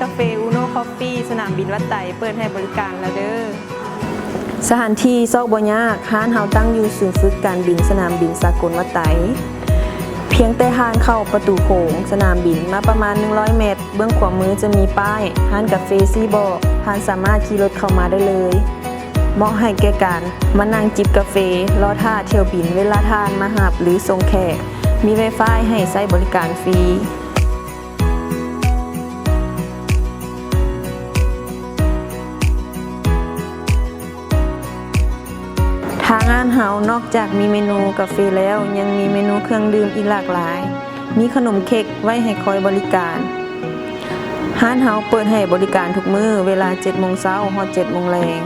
ກາເຟອູໂນຄອບຟີ້ ສະໜາມບິນວັດໄຕ ເປີດໃຫ້ບໍລິການແລ້ວເດີ້. ສະຖານທີ່ຊອກບໍ່ຍາກ, ຮ້ານເຮົາຕັ້ງຢູ່ສູນຝຶກການບິນສະໜາມບິນສາກົນວັດໄຕ. ພຽງແຕ່ທ່ານເຂົ້າປະຕູໂຂງສະໜາມບິນມາປະມານໜຶ່ງຮ້ອຍແມັດ, ເບື້ອງຂວາມືຈະມີປ້າຍຮ້ານກາເຟຊີ້ບອກ, ທ່ານສາມາດຂີ່ລົດເຂົ້າມາໄດ້ເລີຍ. ເໝາະໃຫ້ແກ່ການມານັ່ງຈິບກາເຟ, ລໍຖ້າຖ້ຽວບິນເວລາທ່ານມາຮັບ ຫຼື ສົ່ງແຂກ. ມີໄວຟາຍໃຫ້ໃຊ້ບໍລິການຟຣີ. ທາງຮ້ານເຮົານອກຈາກມີເມນູກາເຟແລ້ວ ຍັງມີເມນູເຄື່ອງດື່ມອີກຫຼາກຫຼາຍ, ມີຂະໜົມເຄັກໄວ້ໃຫ້ຄອຍບໍລິການ. ຮ້ານເຮົາເປີດໃຫ້ບໍລິການທຸກມື້ ເວລາເຈັດໂມງເຊົ້າຮອດເຈັດໂມງແລງ.